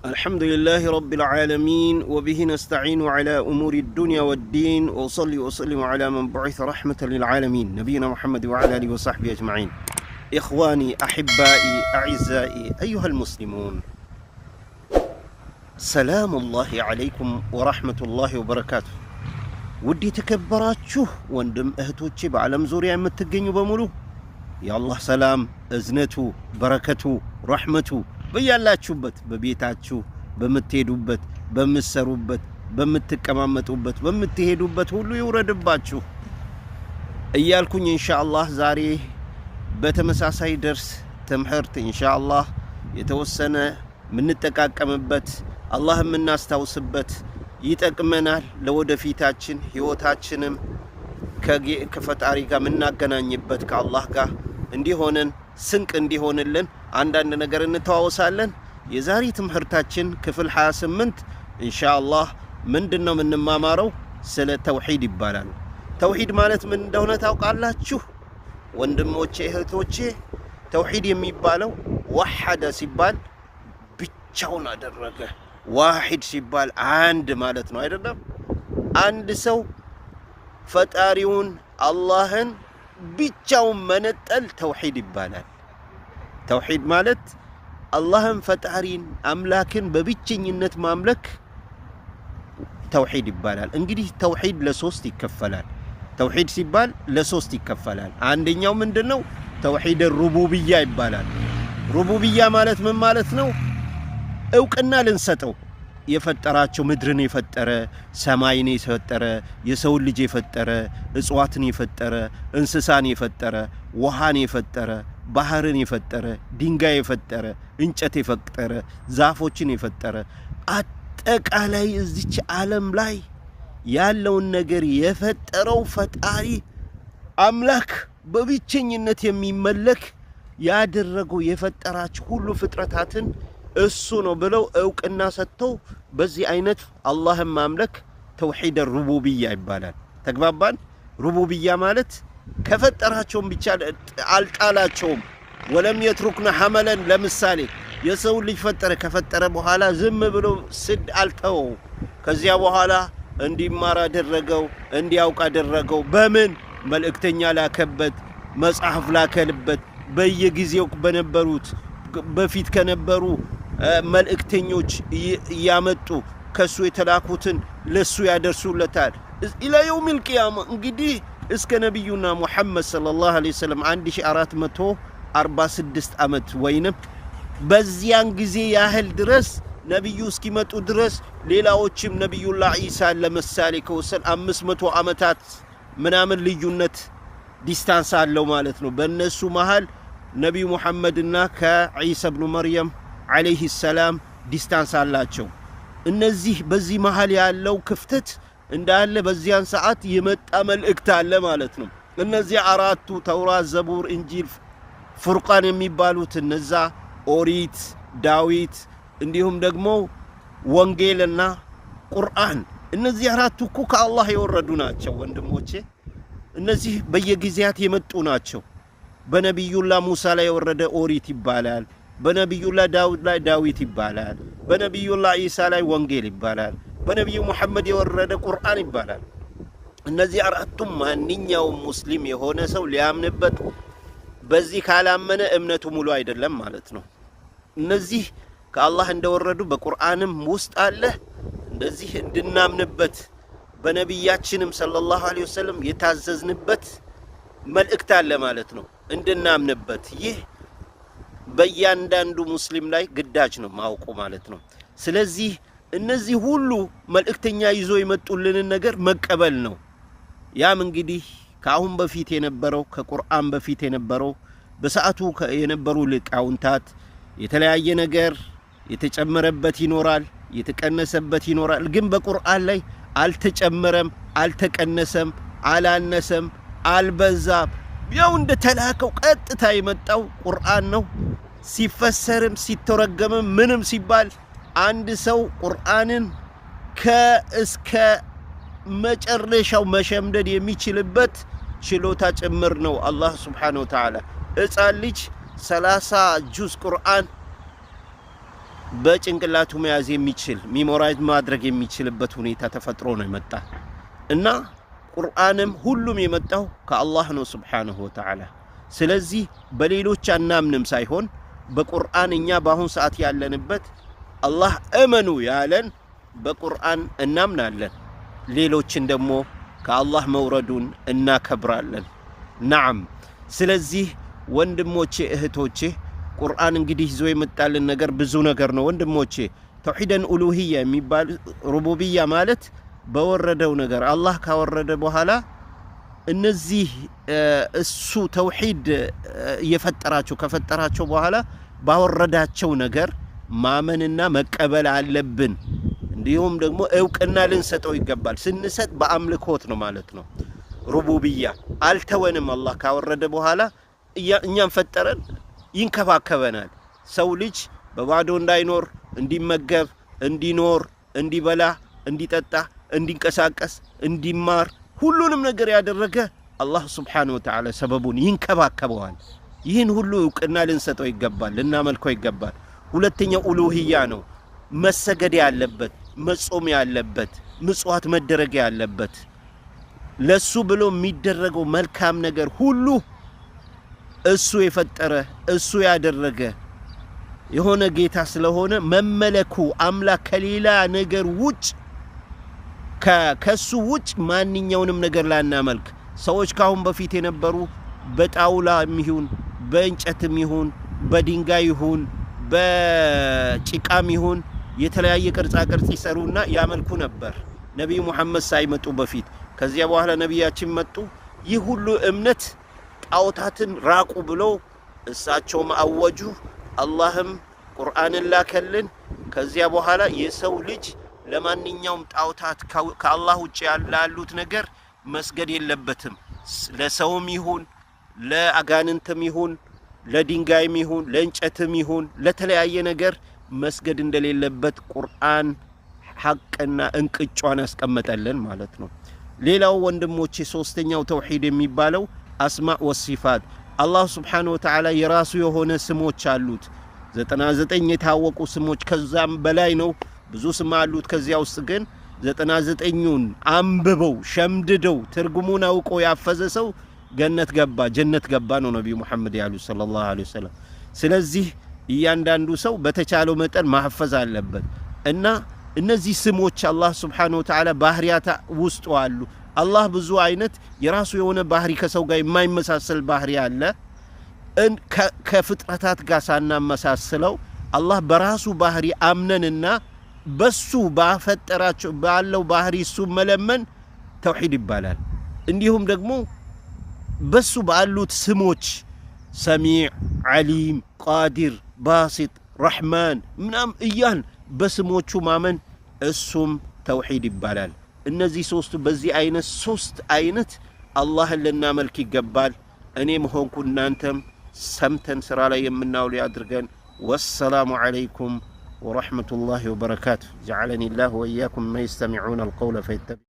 الحمد لله رب العالمين، وبه نستعين على أمور الدنيا والدين، وأصلي وأسلم على من بعث رحمة للعالمين، نبينا محمد وعلى آله وصحبه أجمعين. إخواني، أحبائي، أعزائي، أيها المسلمون، سلام الله عليكم ورحمة الله وبركاته። ውድ የተከበራችሁ ወንድም እህቶቼ፣ በዓለም ዙሪያ የምትገኙ በሙሉ የአላህ ሰላም፣ እዝነቱ፣ በረከቱ፣ ረሕመቱ በያላችሁበት፣ በቤታችሁ፣ በምትሄዱበት፣ በምትሰሩበት፣ በምትቀማመጡበት፣ በምትሄዱበት ሁሉ ይውረድባችሁ እያልኩኝ፣ ኢንሻአላህ ዛሬ በተመሳሳይ ደርስ ትምህርት ኢንሻአላህ የተወሰነ የምንጠቃቀምበት፣ አላህ የምናስታውስበት፣ ይጠቅመናል ለወደፊታችን ህይወታችንም ከፈጣሪ ጋር የምናገናኝበት፣ ከአላህ ጋር እንዲሆነን፣ ስንቅ እንዲሆንልን አንዳንድ ነገር እንተዋወሳለን። የዛሬ ትምህርታችን ክፍል 28 ኢንሻአላህ ምንድን ነው የምንማማረው? ስለ ተውሂድ ይባላል። ተውሂድ ማለት ምን እንደሆነ ታውቃላችሁ? ወንድሞቼ፣ እህቶቼ፣ ተውሂድ የሚባለው ወሐደ ሲባል ብቻውን አደረገ፣ ዋሂድ ሲባል አንድ ማለት ነው፣ አይደለም? አንድ ሰው ፈጣሪውን አላህን ብቻውን መነጠል ተውሂድ ይባላል። ተውሂድ ማለት አላህን፣ ፈጣሪን፣ አምላክን በብቸኝነት ማምለክ ተውሂድ ይባላል። እንግዲህ ተውሂድ ለሶስት ይከፈላል። ተውሂድ ሲባል ለሶስት ይከፈላል። አንደኛው ምንድን ነው? ተውሂድ ሩቡብያ ይባላል። ሩቡብያ ማለት ምን ማለት ነው? እውቅና ልንሰጠው የፈጠራቸው፣ ምድርን የፈጠረ፣ ሰማይን የፈጠረ፣ የሰውን ልጅ የፈጠረ፣ እጽዋትን የፈጠረ፣ እንስሳን የፈጠረ፣ ውሃን የፈጠረ፣ ባህርን የፈጠረ፣ ድንጋይ የፈጠረ፣ እንጨት የፈጠረ፣ ዛፎችን የፈጠረ፣ አጠቃላይ እዚች ዓለም ላይ ያለውን ነገር የፈጠረው ፈጣሪ አምላክ በብቸኝነት የሚመለክ ያደረገው፣ የፈጠራቸው ሁሉ ፍጥረታትን እሱ ነው ብለው እውቅና ሰጥተው በዚህ አይነት አላህን ማምለክ ተውሂድ ሩቡብያ ይባላል። ተግባባን? ሩቡብያ ማለት ከፈጠራቸውም ብቻ አልጣላቸውም። ولم يتركنا هملا። ለምሳሌ የሰውን ልጅ ፈጠረ። ከፈጠረ በኋላ ዝም ብሎ ስድ አልተወው። ከዚያ በኋላ እንዲማር አደረገው፣ እንዲያውቅ አደረገው። በምን? መልእክተኛ ላከበት፣ መጽሐፍ ላከልበት። በየጊዜው በነበሩት፣ በፊት ከነበሩ መልእክተኞች እያመጡ ከሱ የተላኩትን ለሱ ያደርሱለታል። إلى يوم القيامة እንግዲህ እስከ ነቢዩና ሙሐመድ صلى الله عليه وسلم 1446 ዓመት ወይንም በዚያን ጊዜ ያህል ድረስ፣ ነቢዩ እስኪመጡ ድረስ፣ ሌላዎችም ነቢዩላህ ዒሳን ለምሳሌ ከወሰን 500 ዓመታት ምናምን ልዩነት distance አለው ማለት ነው። በእነሱ መሃል ነቢዩ ሙሐመድና ከዒሳ ብኑ መርየም عليه السلام distance አላቸው። እነዚህ በዚህ መሃል ያለው ክፍተት እንዳለ በዚያን ሰዓት የመጣ መልእክት አለ ማለት ነው። እነዚህ አራቱ ተውራት፣ ዘቡር፣ እንጂል፣ ፉርቃን የሚባሉት፣ እነዛ ኦሪት፣ ዳዊት፣ እንዲሁም ደግሞ ወንጌልና ቁርአን፣ እነዚህ አራቱ እኮ ከአላህ የወረዱ ናቸው ወንድሞቼ። እነዚህ በየጊዜያት የመጡ ናቸው። በነቢዩላህ ሙሳ ላይ የወረደ ኦሪት ይባላል። በነቢዩላህ ዳውድ ላይ ዳዊት ይባላል። በነቢዩላህ ኢሳ ላይ ወንጌል ይባላል። በነቢዩ ሙሐመድ የወረደ ቁርአን ይባላል። እነዚህ አራቱም ማንኛውም ሙስሊም የሆነ ሰው ሊያምንበት፣ በዚህ ካላመነ እምነቱ ሙሉ አይደለም ማለት ነው። እነዚህ ከአላህ እንደወረዱ በቁርአንም ውስጥ አለ። እንደዚህ እንድናምንበት በነቢያችንም صلى الله عليه وسلم የታዘዝንበት መልእክት አለ ማለት ነው። እንድናምንበት ይህ በእያንዳንዱ ሙስሊም ላይ ግዳጅ ነው ማወቁ ማለት ነው። ስለዚህ እነዚህ ሁሉ መልእክተኛ ይዞ የመጡልንን ነገር መቀበል ነው። ያም እንግዲህ ከአሁን በፊት የነበረው፣ ከቁርአን በፊት የነበረው፣ በሰዓቱ የነበሩ ሊቃውንታት የተለያየ ነገር የተጨመረበት ይኖራል፣ የተቀነሰበት ይኖራል። ግን በቁርአን ላይ አልተጨመረም፣ አልተቀነሰም፣ አላነሰም፣ አልበዛም። ያው እንደ ተላከው ቀጥታ የመጣው ቁርአን ነው። ሲፈሰርም ሲተረገምም ምንም ሲባል አንድ ሰው ቁርአንን ከእስከ መጨረሻው መሸምደድ የሚችልበት ችሎታ ጭምር ነው። አላህ سبحانه وتعالى ሕፃን ልጅ 30 ጁዝ ቁርአን በጭንቅላቱ መያዝ የሚችል፣ memorize ማድረግ የሚችልበት ሁኔታ ተፈጥሮ ነው የመጣ። እና ቁርአንም ሁሉም የመጣው ከአላህ ነው سبحانه وتعالى። ስለዚህ በሌሎች አናምንም ሳይሆን በቁርአን እኛ በአሁን ሰዓት ያለንበት አላህ እመኑ ያለን በቁርአን እናምናለን። ሌሎችን ደግሞ ከአላህ መውረዱን እናከብራለን። نعم። ስለዚህ ወንድሞቼ እህቶቼ፣ ቁርአን እንግዲህ ይዞ የመጣልን ነገር ብዙ ነገር ነው። ወንድሞቼ፣ توحيد الألوهية የሚባል፣ ربوبية ማለት በወረደው ነገር፣ አላህ ካወረደ በኋላ እነዚህ እሱ ተውሒድ እየፈጠራቸው ከፈጠራቸው በኋላ ባወረዳቸው ነገር ማመንና መቀበል አለብን። እንዲሁም ደግሞ እውቅና ልንሰጠው ይገባል። ስንሰጥ በአምልኮት ነው ማለት ነው። ربوبية አልተወንም። አላህ ካወረደ በኋላ እኛም ፈጠረን፣ ይንከባከበናል። ሰው ልጅ በባዶ እንዳይኖር፣ እንዲመገብ፣ እንዲኖር፣ እንዲበላ፣ እንዲጠጣ፣ እንዲንቀሳቀስ፣ እንዲማር ሁሉንም ነገር ያደረገ አላህ سبحانه وتعالى ሰበቡን ይንከባከበዋል። ይህን ሁሉ እውቅና ልንሰጠው ይገባል፣ ልናመልከው ይገባል። ሁለተኛው ألوهية ነው። መሰገድ ያለበት፣ መጾም ያለበት፣ ምጽዋት መደረግ ያለበት፣ ለሱ ብሎ የሚደረገው መልካም ነገር ሁሉ እሱ የፈጠረ፣ እሱ ያደረገ የሆነ ጌታ ስለሆነ መመለኩ፣ አምላክ ከሌላ ነገር ውጭ፣ ከሱ ውጭ ማንኛውንም ነገር ላናመልክ። ሰዎች ካሁን በፊት የነበሩ በጣውላም ይሁን፣ በእንጨትም ይሁን፣ በድንጋይ ይሁን፣ በጭቃም ይሁን የተለያየ ቅርጻ ቅርጽ ይሰሩና ያመልኩ ነበር፣ ነቢዩ ሙሐመድ ሳይመጡ በፊት። ከዚያ በኋላ ነቢያችን መጡ። ይህ ሁሉ እምነት ጣዖታትን ራቁ ብለው እሳቸውም አወጁ። አላህም ቁርአንን ላከልን። ከዚያ በኋላ የሰው ልጅ ለማንኛውም ጣዖታት፣ ከአላህ ውጭ ላሉት ነገር መስገድ የለበትም። ለሰውም ይሁን፣ ለአጋንንትም ይሁን፣ ለድንጋይም ይሁን፣ ለእንጨትም ይሁን፣ ለተለያየ ነገር መስገድ እንደሌለበት ቁርአን ሐቅና እንቅጯን ያስቀመጠልን ማለት ነው። ሌላው ወንድሞቼ ሶስተኛው ተውሂድ የሚባለው أسماء وصفات። አላህ سبحانه وتعالى የራሱ የሆነ ስሞች አሉት። 99 የታወቁ ስሞች፣ ከዛም በላይ ነው። ብዙ ስም አሉት። ከዚያ ውስጥ ግን 99ኙን አንብበው፣ ሸምድደው፣ ትርጉሙን አውቆ ያፈዘ ሰው ገነት ገባ፣ ጀነት ገባ ነው ነቢዩ ሙሐመድ ያሉ صلى الله عليه وسلم። ስለዚህ እያንዳንዱ ሰው በተቻለው መጠን ማሐፈዝ አለበት። እና እነዚህ ስሞች አላህ سبحانه وتعالى ባህሪያት ውስጡ አሉ። አላህ ብዙ አይነት የራሱ የሆነ ባህሪ፣ ከሰው ጋር የማይመሳሰል ባህሪ አለ። ከፍጥረታት ጋር ሳናመሳስለው አላህ በራሱ ባህሪ አምነንና በሱ ባፈጠራቸው ባለው ባህሪ እሱ መለመን ተውሂድ ይባላል። እንዲሁም ደግሞ በሱ ባሉት ስሞች ሰሚዕ፣ ዓሊም፣ ቃዲር፣ ባሲጥ፣ ረሕማን ምናም እያል በስሞቹ ማመን እሱም ተውሂድ ይባላል። እነዚህ ሶስቱ፣ በዚህ አይነት ሶስት አይነት አላህን ልናመልክ ይገባል። እኔም ሆንኩ እናንተም ሰምተን ስራ ላይ የምናውል ያድርገን። والسلام عليكم ورحمة الله وبركاته። جعلني الله وإياكم ممن يستمعون القول فيتبعون